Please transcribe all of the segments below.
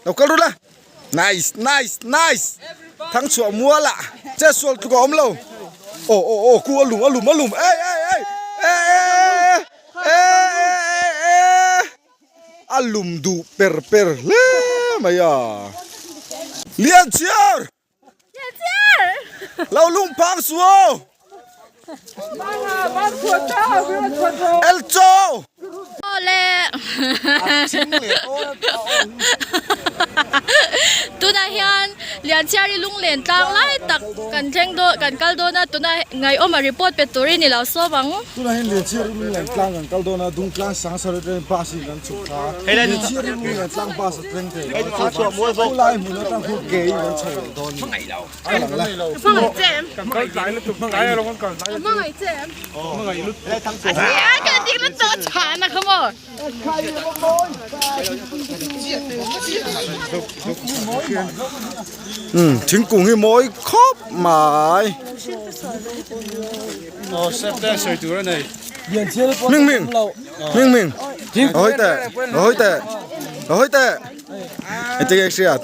Lo kal ru la. Nice nice nice. Thang chhuah mual ah che sual tluk a awm lo. Aw aw aw ku a lum a lum a lum ei ei ei ei ei ei ei ei a lum duh per per hle mai a. Lian chiar! Lo lum phang su aw! El chaw! Awle Tunah hian Lianchhiari lunglen tlang lai tak kan thleng dawn kan kal dawn a tunah ngaihawm a report pe turin i lo sawm ang. Tunah hian Lianchhiari lunglen tlang kan kal dawn a Dungtlang sang sarih atangin bus in kan chhuk thla a Lianchhiari lunglen tlang bus a thleng thei lo a chuan khulai hmun atang khu ke in kan chho leh dawn a ni. Thingkung hi mawi khawp mai. Ming ming ming ming hawi teh hawi teh hawi teh engtin nge hriat.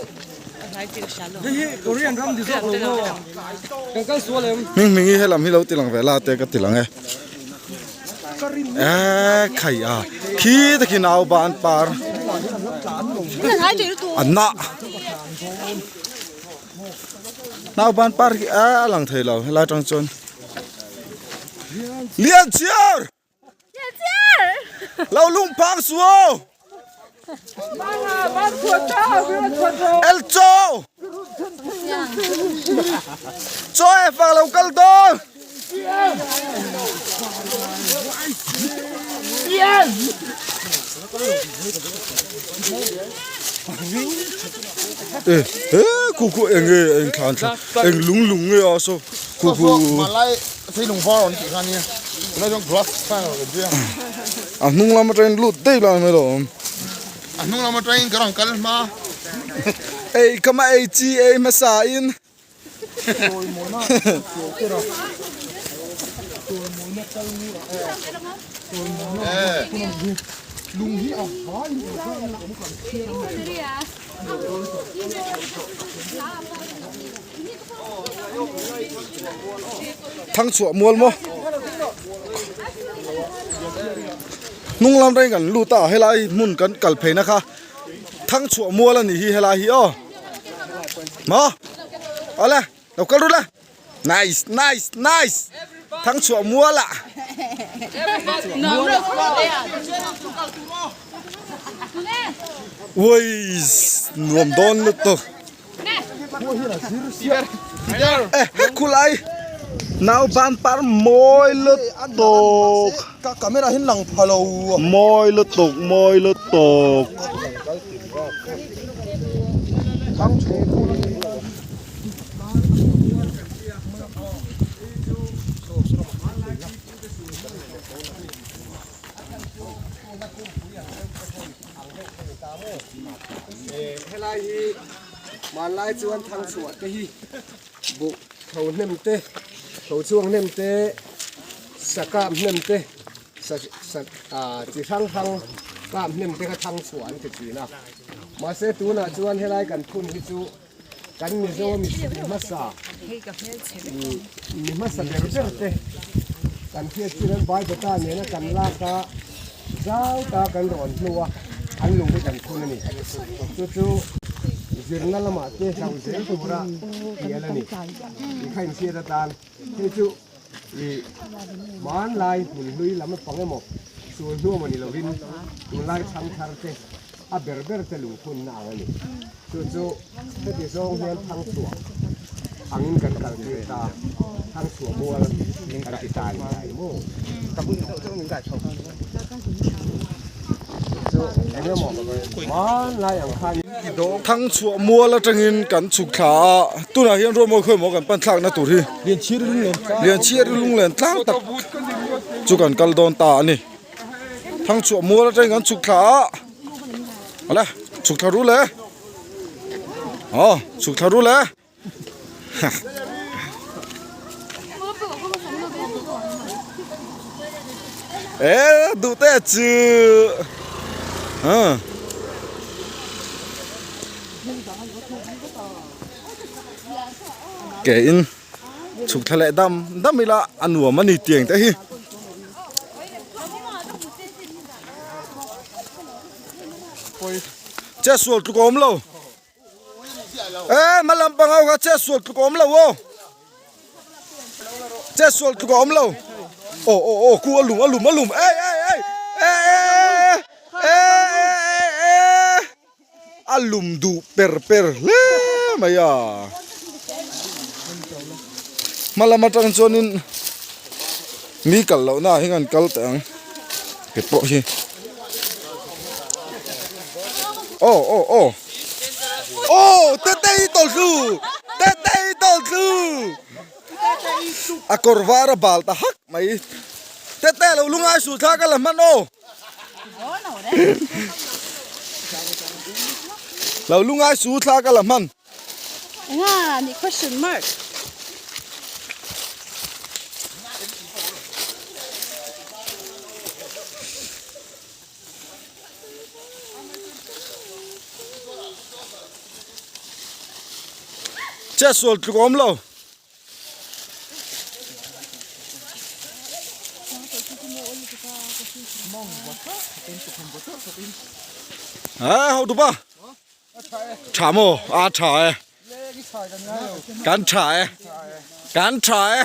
Hming hming hi helam hi lo ti lang ve la te ka ti lang e eh khai a khi te khi nau ban par a nah nau ban par hi a lang thei lo helai tang chuan lian chiar. Lo lung phang su aw. El chaw. Chaw e fang lo kal dawn. E e khu khu eng nge eng thlan thlan eng lung lung nge a saw khu khu. A hnung lam atangin lut daih lai mai lo awm. A hnung lam atangin ka rawn kal hma. Ei ka ma ei chi ei hmasa in. Thang chhuah mual maw hnung lam reng kan lut a helai hmun kan kal phei na kha thang chhuah mual a nih hi helai hi aw maw awle lo kal rut la nice nice nice thang chhuah mual ah. Uiss nuam dawn lutuk. Eh he khulai nau ban par mawi lutuk ka camera hin lang pha lo mawi lutuk mawi lutuk Helai hi hmanlai chuan thang chhuah te hi buh tho hnem te tho chhuak hnem te sa kap hnem te sa sa ah chi hrang hrang kap hnem te kha thang chhuah an ti thin a mahse tunah chuan helai kan phun hi chu kan Mizo mi hmasa mi hmasa ber ber te kan hriat chin an Bible nena kan lak a zau ta kan rawn hnu a an lung hi kan phun a ni chu chu zirna lamah te hlau zel tura tial a ni tih kha inhriat atan hei chu ih hmanlai hmun hlui lam pang emaw sul hnu emaw ni lovin tunlai chhangthar te a ber ber te lungphunna ang a ni. Chu chu heti zawng hian thangchhuah angin kan kal tir ta, thangchhuah mual kan ti ta a ni ta i maw? Chu chu eng emaw hmanlai ang khan. Thangchhuah mual atangin kan chhuk thla a, tunah hian ruahmawi khawi maw kan pan thlakna tur hi Lianchhiari lunglen tlang tak chu kan kal dawn ta a ni. Thangchhuah mual atangin kan chhuk thla a. Awle chhuk thla ru le aw chhuk thla ru le e duh te chu. Ke in chhuk thla leh dam dam ila a nuam a ni tiang te hi. Che sual tluk a awm lo. E hma lampang ho kha che sual tluk a awm lo aw. Che sual tluk a awm lo. Aw aw aw ku a lum a lum a lum ei ei ei ei ei ei ei ei a lum duh per per hle mai a. Hma lam atang chuanin mi kal lohna ah hian an kal teh ang ke pawh hi. Aw aw aw aw Tetei tawlhlu Tetei tawlhlu a kawr var a bal ta hak mai Tetei lo lungai suh thla ka la hman aw lo lungai suh thla ka la hman. Enga ni question mark. Che sual tluk awm lo. Ha ho tu pa. Tha maw? A tha e. Kan tha e. Kan tha e.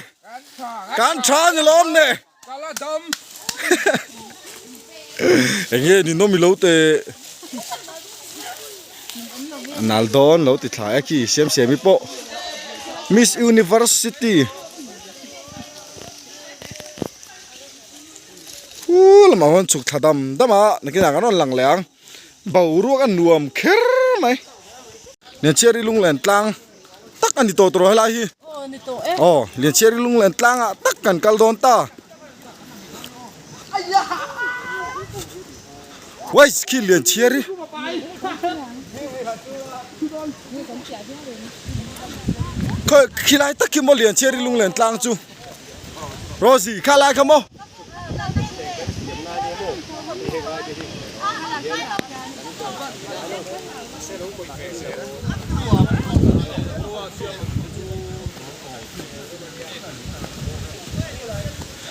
Kan tha ni lawm ne. Enge ni nawm i lo te. Nal dawn lo ti thla e khi siam siam i pawh. Miss University. Hu lamah huan chhuk thla dam dam a nakinah kan rawn lang leh ang. Boruak a nuam kher mai. Lianchhiari lunglen tlang tak a ni tawh tawh helai hi. Aw ni tawh e. Aw Lianchhiari lunglen tlangah tak kan kal dawn ta. Wais khi Lianchhiari. Khawi khilai tak khi maw Lianchhiari lunglen tlang chu. Rosie kha lai kha maw.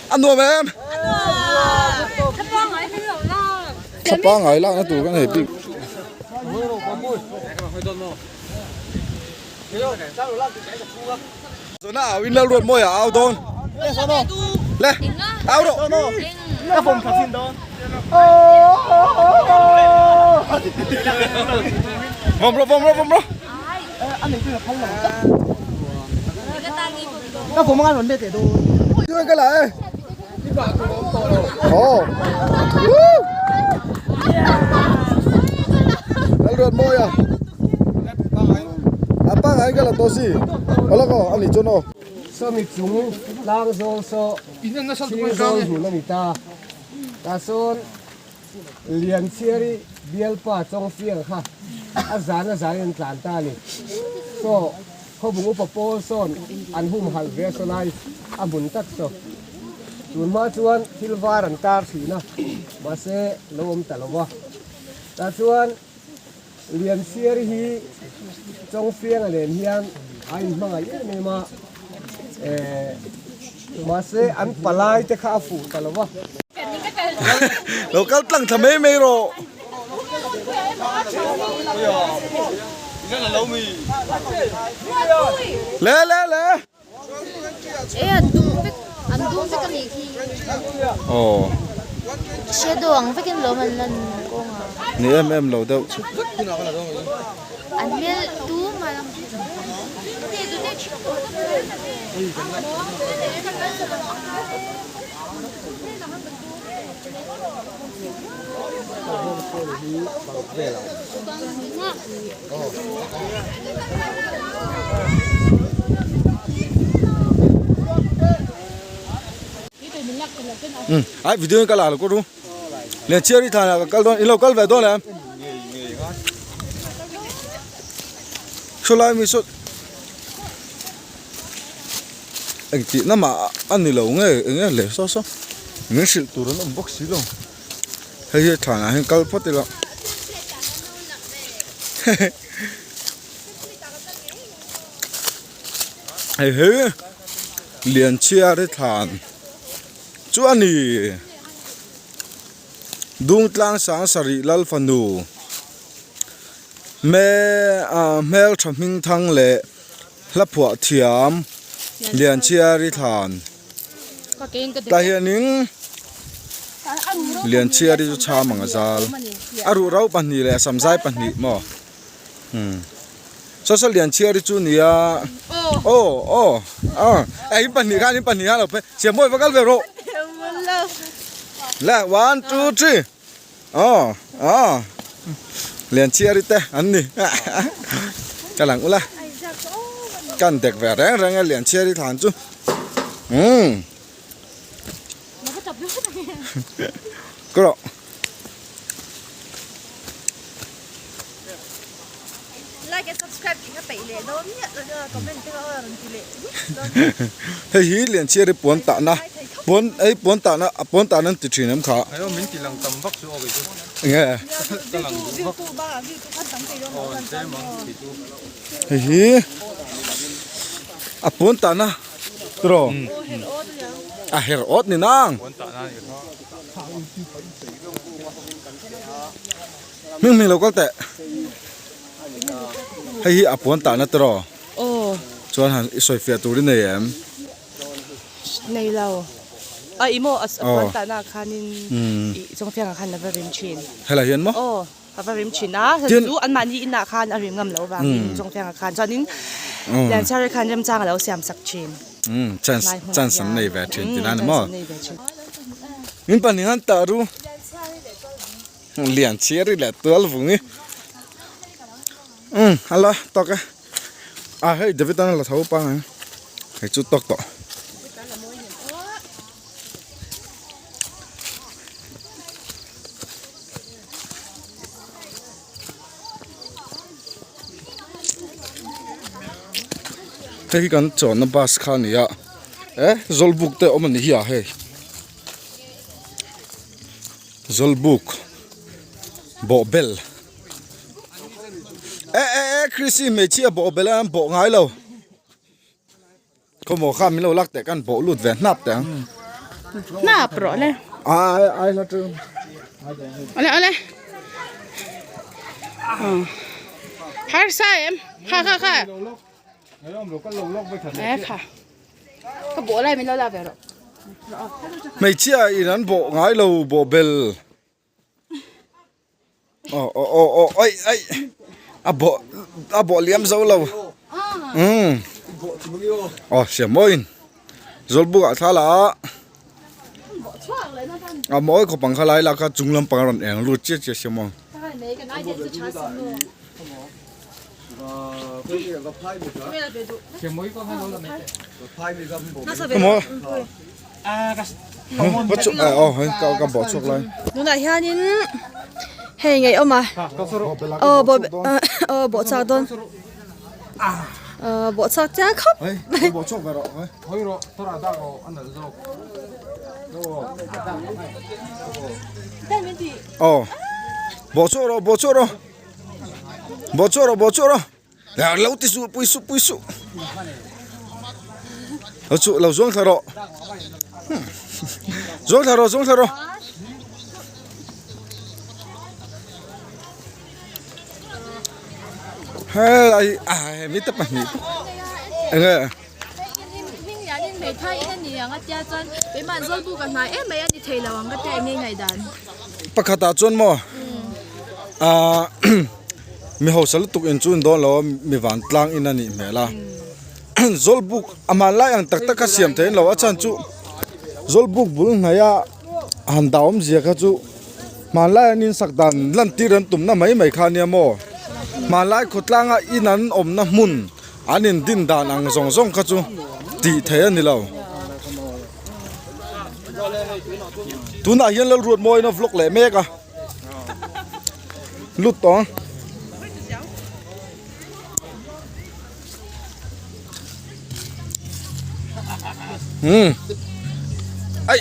A nuam em? Thla pangai lakna tur kan hei bik. Zona au in lal ruat mawi a au dawn. Le au rawh. Ka bawm kha chin dawn. Vawm rawh vawm rawh vawm rawh. Ka bawm anga rawn let leh dawn. Chuan ka la e. Oh. Lal ruat mawi a. A pangai ka la tawh si. Awla ko ani chuan aw. Sawmi chung tlang zawl saw thing zawl hmun a ni ta. Tah sawn Lianchhiari bialpa Chawngfiang kha a zan a zanin an tlan ta a ni. Saw khawbung upa pawl sawn an humhalh ve a saw lai a hmun tak saw. Tun hma chuan thil var an tar thin a, mahse lo awm ta lo va. Tah chuan Lianchhiari hi Chawngfianga nen hian a inhmangaih em em a, mahse an palai te kha a fuh ta lo va. Lo kal tlang thla mai mai rawh. Le le le. E an dum vek an dum vek a nih khi. Aw. Shadow ang vekin lawm an lan kawng a. Ni em em lo deuh. An hmel tu mah lang Ai video in ka la lo ko ru. Le chiari thana ka kal don ilo kal ve don em. Sholai mi so eng tih na mah a ni lo nge eng nge le saw saw min hrilh tur an awm bawk si lo hei hi thlanah hian kal phawt ila hehe. Hei hi Lianchhiari thlan chu a ni. Dungtlang sang sarih lal fanu hme ah hmeltha hming thang leh hla phuah thiam Lianchhiari thlan tah hianin Lianchhiari chu chham ang a zal a ruhro pahnih leh a samzai pahnih maw. Umm social Lianchhiari chu nia aw aw aw eh in pahnih khan in pahnih khan lo phei Siambawi va kal ve rawh le one two three aw aw Lianchhiari te an ni ka lang ula kan dek ve reng reng a Lianchhiari thlan chu umm ka rawh. Like and subscribe tih kha peih leh dawn miah lo a comment te kha aw rawn ti leh Hei hi Lianchhiari puan tahna puan hei puan tahna a puan tahna an ti thin em kha. Hei aw min ti lang tam vak chu aw kei chu. Enge? Ka lang duh vak. Aw an tlem ang ti chu. Hei hi a puan tahna tiraw? A her awt ni nang. Puan tahna a nih kha. Hming hming lo kal teh. Hei hi a puan tahna te rawh. Aw. Chuan han i sawi fiah tur i nei em? Nei lo. A i maw a puan tahna ah khanin i chawngfiang ah khan a va rim thin. Helai hian maw? Aw a va rim thin a. Chu anmahni inah khan a rim ngam loh vangin chawngfiang ah khan chuanin Lianchhiari khan remchang a lo siam sak thin. Chance chance an nei ve thin tihna a ni maw? Min pahnih han tah ru. Lianchhiari leh tual vung hi umm a la tawk e a hei David an la tho pangai hei chu tawk tawh. Hei hi kan chuanna bus kha a ni a eh zawlbuk te a awm a ni hi a hei. Zawlbuk bawhbel eh eh eh Chrissy hmeichhia bawhbel a an bawh ngai lo khawmaw kha min lo lak teh khan bawh lut ve hnap teh ang hnap rawh le ai ai hla ṭang awle awle harsa em kha kha kha eh kha Ka bawh lai min lo la ve rawh. Hmeichhia in an bawh ngai lo bawh bel. Aw aw aw aw ai ai a bawh a bawh liam zo lo. Umm. Aw siam mawi in zawlbuk ah thla la a. A mawi khawp ang kha lai la kha chung lampang a rawn eng lut chiah chiah siam maw. Tunah hianin hei ngei awm a aw bawh aw bawh chak dawn aw bawh chak chiang khawp mai. Aw bawh chhuak rawh bawh chhuak rawh. Bawh chhuak rawh bawh chhuak rawh lo ti suh pui suh pui suh lo chu lo zuang thla rawh zuang thla rawh zuang thla rawh helai ah mi te pahnih enge Pakhatah chuan maw ahh mi hausa lutuk in chu in dawn lo a mi vantlang in a nih hmel a zawlbuk a hmanlai ang tak tak kha siam thei an lo a chhan chu zawlbuk bul hnaih a han dah awmzia kha chu hmanlai an insak dan lantir an tumna mai mai kha ania maw hmanlai khawtlanga in an awmna hmun. An indin dan ang zawng zawng kha chu tih theih a ni lo. Tunah hian Lalruatmawiin a vlog leh mek a. Lut tawh ang. Hmm. Ai.